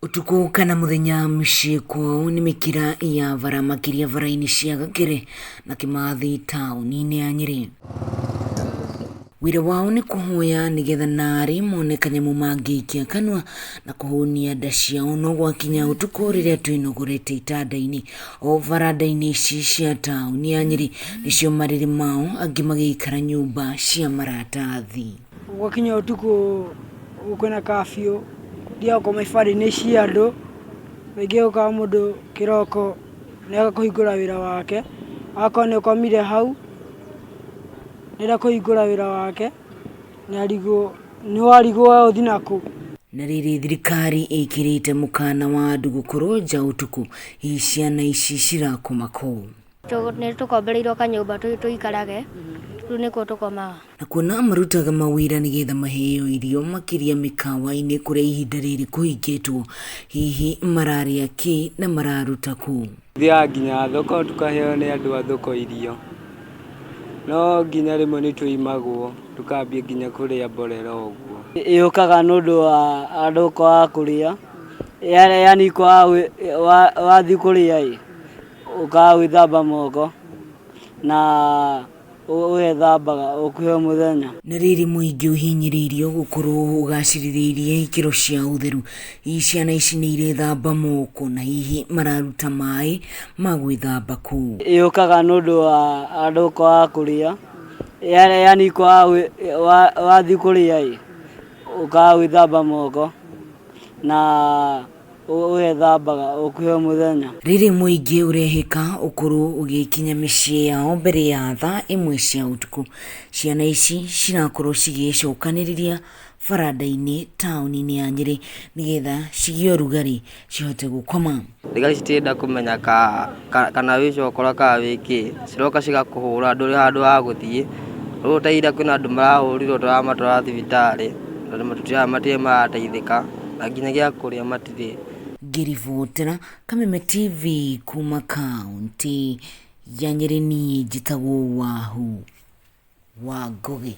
Ũtukũ kana mũthenya mĩciĩ kwao nĩ mĩkĩra ya bara makĩria bara-inĩ cia Gakere na Kĩmathi taũni-inĩ ya Nyĩrĩ. Wĩra wao nĩ kũhoya nĩgetha narĩ mone kanyamũ mangĩikia kanua na kũhũnia nda ciao no gwakinya ũtukũ rĩrĩa twĩnogorete itanda-inĩ o baranda-inĩ ici cia taũni ya Nyĩrĩ nĩcio marĩrĩ mao angĩ magĩikara nyũmba cia maratathi. Gwakinya ũtukũ kwĩna curfew, thiaga gũkoma ibanda-inĩ cia andũ, rĩngĩ ũgakora mũndũ kĩroko nĩaga kũhingũra wĩra wake, agakorwo nĩ ũkomire hau, nĩarega kũhingũra wĩra wake, nĩarigwo nĩwarigwo ũthiĩ nakũ. Na rĩrĩ thirikari ĩkĩrĩte mũkana wa andũ gũkorwo nja ũtukũ, hihi ciana ici cirakoma kũ? Nĩ tũkombereirwo kanyũmba tũikarage, rĩu nĩkuo tũkomaga. Na kuona marutaga mawĩra nĩgetha maheo irio makĩria mĩkawa-inĩ kũrĩa ihinda rĩrĩ kũhingĩtwo, hihi mararĩa kĩ na mararuta kũ? Tũthiaga nginya thoko tũkaheo nĩ andũ a thoko irio, no nginya rĩmwe nĩ tũimagwo tũkambia nginya kũrĩa mborera ũguo. Yũkaga nĩ ũndũ wa andũ kwaga kũrĩa, yaani kwaga wathiĩ kũrĩa ĩ, ũkaga gwĩthamba moko na ũgethambaga ũkuhĩ o mũthenya. Na rĩrĩ mũingĩ ũhinyĩrĩirio gũkorwo ũgacĩrithĩirie ikĩro cia ũtheru, hihi ciana ici nĩ irethamba moko na hihi mararuta maĩ ma gwĩthamba kũ? Yũkaga nĩ ũndũ wa andũ kwaga kũrĩa, yaani kwaga wathiĩ kũrĩa ĩ, ũkaga gwĩthamba moko na ũgethambaga ũkuhĩ o mũthenya. Rĩrĩ mũingĩ ũrehĩka ũkorwo ũgĩkinya mĩciĩ yao mbere ya thaa ĩmwe cia ũtukũ, ciana ici cirakorwo cigĩcokanĩrĩria baranda-inĩ taũni-inĩ ya Nyĩrĩ nĩgetha cigĩe ũrugarĩ cihote gũkoma. Thigari citirenda kũmenya kana wĩ cokora kana wĩ kĩ, ciroka cigakũhũra ndũrĩ handũ ha gũthiĩ. Rĩu ta ira kwĩna andũ marahũrirwo tũramatwara thibitarĩ, tondũ matirĩ marateithĩka na nginya gĩa kũrĩa matirĩ. Ngĩribotera Kameme TV kuma kaũntĩ ya Nyĩrĩ niĩ njĩtagwo Wahu wa Ngũgĩ.